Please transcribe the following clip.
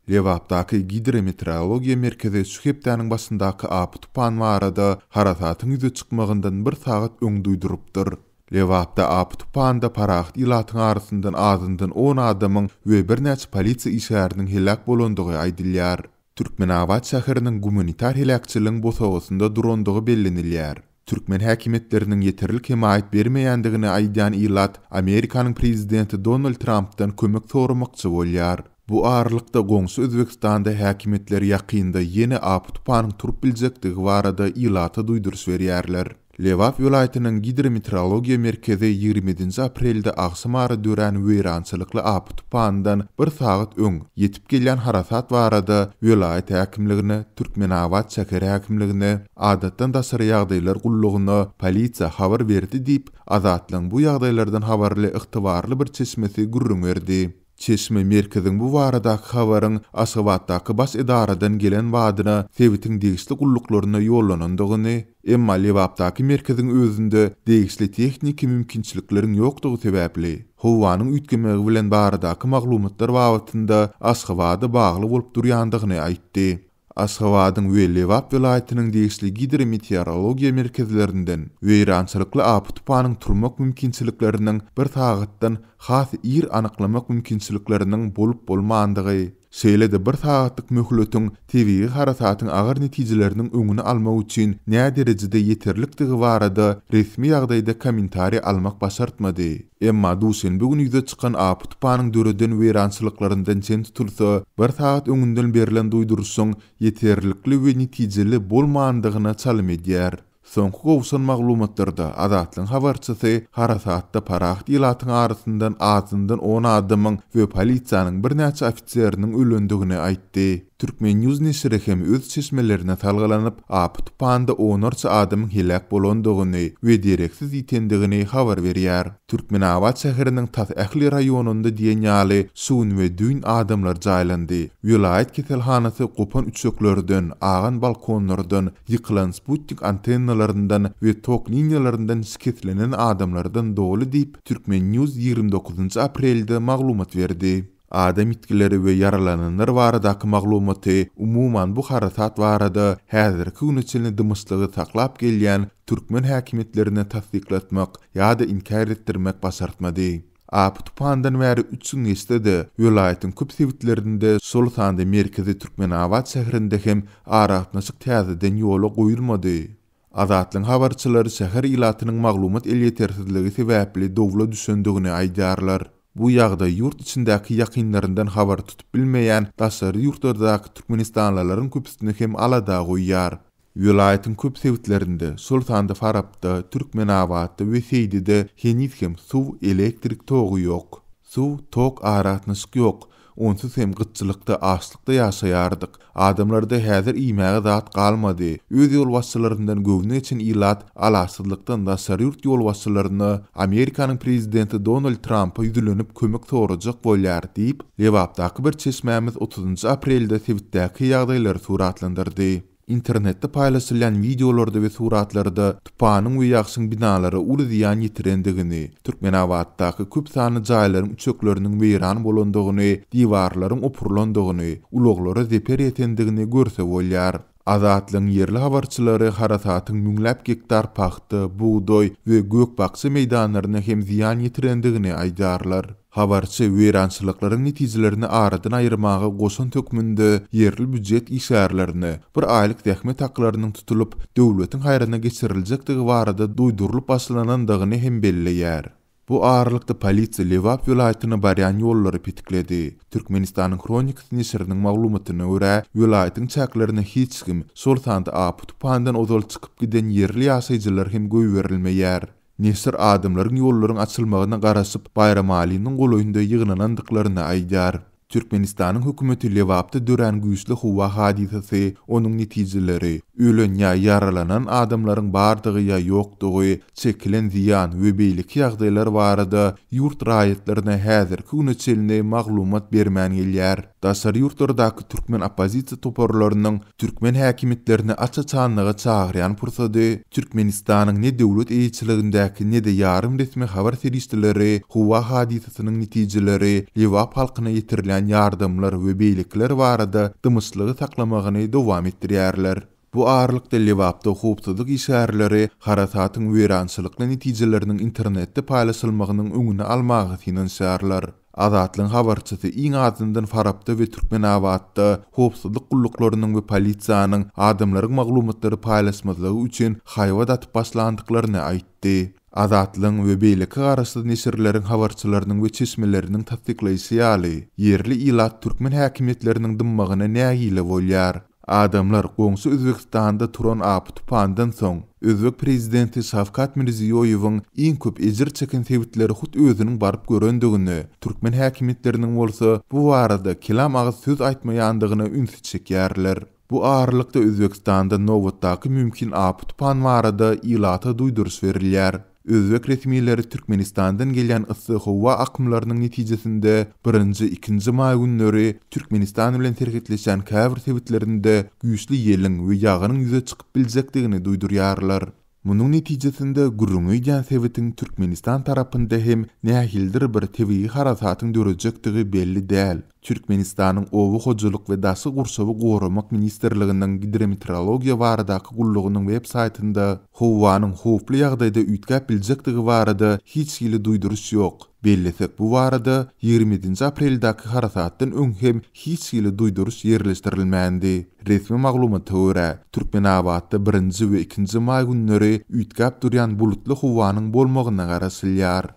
Lebapdaky Gidrometeorologiýa merkezi şu hepdäniň başyndaky apy-tupan barada harasatyň ýüze çykmagyndan bir sagat öň duýdurypdyr. Lebapda apy-tupanda parahat ilatyň arasyndan azyndan on adamyň we birnäçe polisiýa işgäriniň heläk bolandygy aýdylýar. Türkmenabat şäheriniň gumanitar heläkçiligiň bosagasynda durandygy bellenilýär. Türkmen häkimiýetleriniň ýeterlik hemaýat bermeýändigini aýdýan ilat Amerikanyň prezidenti Donald Trampdan kömek soramakçy bolýar. Bu aralykda goňşy Özbegistanda häkimiýetler ýakynda ýene apy-tupanyň turup biljekdigi barada ilata duýduryş berýärler. Lebap welaýatynyň Gidrometeorologiýa merkezi 27-nji aprelde agşamara dörän weýrançylykly apy-tupandan bir sagat öň ýetip gelýän harasat barada welaýat häkimligine, Türkmenabat şäher häkimligine, Adatdan daşary ýagdaýlar gullugyna, polisiýa habar berdi diýip, Azatlygyň bu ýagdaýlardan habarly ygtybarly bir çeşmesi gürrüň berdi. Çeşme merkeziň bu baradaky habaryň Aşgabatdaky baş edaradan gelen badyna sebitiň degişli gulluklaryna ýollanandygyny, emma Lebapdaky merkeziň özünde degişli tehniki mümkinçilikleriň ýokdugy sebäpli, howanyň üýtgemegi bilen baradaky maglumatlar babatynda Aşgabada bagly bolup durýandygyny aýtdy. Aşgabadyň we Lebap welaýatynyň degişli gidrometeorologiýa merkezlerinden weýrançylykly apy-tupanyň turmak mümkinçilikleriniň bir sagatdan has ir anyklamak mümkinçilikleriniň bolup-bolmandygy, şeýle-de bir sagatlyk möhletiň tebigy harasatyň agyr netijeleriniň öňüni almak üçin näderejede ýeterlikdigi barada resmi ýagdaýda kommentariý almak başartmady. Emma duşenbe güni ýüze çykan apy-tupanyň döreden weýrançylyklaryndan çen tutulsa, bir sagat öňünden berlen duýduryşyň ýeterlikli we netijeli bolmandygyna çalym edýär. Soňky gowşan maglumatlarda Azatlygyň habarçysy harasatda parahat ilatyň arasyndan azyndan on adamyň we polisiýanyň birnäçe ofiseriniň ölendigini aýtdy. Turkmen. News neşiri hem öz çeşmelerine salgylanyp, apy-tupanda onlarça adamyň heläk bolandygyny we dereksiz ýitendigini habar berýär. Türkmenabat şäheriniň tas ähli raýonynda diýen ýaly şu gün we düýn adamlar jaýlandy. Welaýat keselhanasy gopan üçeklerden, agan balkonlardan, ýykylan sputnik antennalaryndan we tok liniýalaryndan şikeslenen adamlardan doly diýip, Turkmen. News 29 aprelde maglumat berdi. Adam ýitgileri we ýaralananlar baradaky maglumaty, umuman bu harasat barada häzirki güne çenli dymyşlygy saklap gelýän türkmen häkimiýetlerine tassyklatmak ýa-da inkär etdirmek başartmady. Apy-tupandan bäri üç gün geçse-de, welaýatyň köp sebitlerinde, şol sanda merkezi Türkmenabat şäherinde hem aragatnaşyk täzeden ýola goýulmady. Azatlygyň habarçylary şäher ilatynyň maglumat elýetersizligi sebäpli dowla düşendigini aýdýarlar. Bu ýagdaý ýurt içindäki ýakynlaryndan habar tutup bilmeýän daşary ýurtlardaky türkmenistanlylaryň köpüsini hem alada goýýar. Welaýatyň köp sebitlerinde, şol sanda Farapda, Türkmenabatda we Seýdide heniz hem suw, elektrik togy ýok. Suw, tok, aragatnaşyk ýok. Onsuz hem gytçylykda, açlykda ýaşaýardyk. Adamlarda häzir iýmäge zat galmady. Öz ýolbaşçylaryndan göwni geçen ilat alaçsyzlykdan daşary ýurt ýolbaşçylaryna, Amerikanyň prezidenti Donald Trampa ýüzlenip kömek sorajak bolýar diýip, Lebapdaky bir çeşmämiz otuzynjy aprelde sebitdäki ýagdaýlary suratlandyrdy. Internetde paýlaşylýan wideolarda we suratlarda tupanyň we ýagşyň binalara uly zyýan ýetirendigini, Türkmenabatdaky köp sanly jaýlaryň üçekleriniň weýran bolandygyny, diwarlaryň opurylandygyny, ulaglara zeper ýetendigini görse bolýar. Azatlygyň ýerli habarçylary harasatyň müňläp gektar pagta, bugdaý we gök-bakja meýdanlaryna hem zyýan ýetirendigini aýdýarlar. Habarçy weýrançylyklaryň netijelerini aradan aýyrmaga goşant hökmünde ýerli býujet işgärlerine bir aýlyk zähmet haklarynyň tutulyp, döwletiň haýryna geçiriljekdigi barada duýdurylyp başlanandygyny hem belleýär. Bu aralykda polisiýa Lebap welaýatyna barýan ýollary petikledi. Türkmenistanyň Hronikasy neşiriniň maglumatyna görä, welaýatyň çäklerine hiç kim, şol sanda apy-tupandan ozal çykyp giden ýerli ýaşaýjylar hem goýberilmeýär. Neşir adamlaryň ýollaryň açylmagyna garaşyp, Baýramalynyň golaýynda ýygnanandyklaryny aýdýar. Türkmenistanyň hökümeti Lebapda dörän güýçli howa hadysasy, onuň netijeleri, Ölen ýa ýaralanan adamlaryň bardygy ýa ýokdugy, çekilen zyýan we beýleki ýagdaýlar barada ýurt raýatlaryna häzirki güne çenli maglumat bermän gelýär. Daşary ýurtlardaky türkmen oppozisiýa toparlarynyň türkmen häkimiýetlerini aç-açanlyga çagyrýan pursady Türkmenistanyň ne döwlet eýeçiligindäki ne-de ýarym resmi habar serişdeleri howa hadysasynyň netijeleri, Lebap halkyna ýetirilýän ýardamlar we beýlekiler barada dymyşlygy saklamagyny dowam etdirýärler. Bu aralykda Lebapda howpsuzlyk işgärleri harasatyň weýrançylykly netijeleriniň internetde paýlaşylmagynyň öňüni almaga synanyşýarlar. Azatlygyň habarçysy iň azyndan Farapda we Türkmenabatda howpsuzlyk gulluklarynyň we polisiýanyň adamlaryň maglumatlary paýlaşmazlygy üçin haýbat atyp başlandyklaryny aýtdy. Azatlygyň we beýleki garaşsyz neşirleriň habarçylarynyň we çeşmeleriniň tassyklaýşy ýaly, ýerli ilat türkmen häkimiýetleriniň dymmagyna nägile bolýar. Adamlar goňşy Özbegistanda turan apy-tupandan soň, özbek prezidenti Şawkat Mirziýoýewiň iň köp ejir çeken sebitleri hut özüniň baryp görendigine, türkmen häkimiýetleriniň bolsa bu barada kelam agyz söz aýtmaýandygyna ünsi çekýärler. Bu aralykda Özbegistanda nobatdaky mümkin apy-tupan barada ilata duýduryş berilýär. Özbek resmileri Türkmenistandan gelýän yssy howa akymlarynyň netijesinde birinji, ikinji maý günleri Türkmenistan bilen serhetleşýän käbir sebitlerinde güýçli ýeliň we ýagynyň ýüze çykyp biljekdigini duýdurýarlar. Munuň netijesinde gürrüňi edýän sebitiň Türkmenistan tarapynda hem nähilidir bir tebigy harasatyň dörejekdigi belli däl. Türkmenistanyň Oba hojalyk we daşky gurşawy goramak ministrliginiň Gidrometeorologiýa baradaky gullugynyň web saýtynda howanyň howply ýagdaýda üýtgäp biljekdigi barada hiç hili duýduryş ýok. Bellesek, bu barada 27-nji apreldäki harasatdan öň hem hiç hili duýduryş ýerleşdirilmändi. Resmi maglumata görä, Türkmenabatda birinji we ikinji maý günleri üýtgäp durýan bulutly howanyň bolmagyna garaşylýar.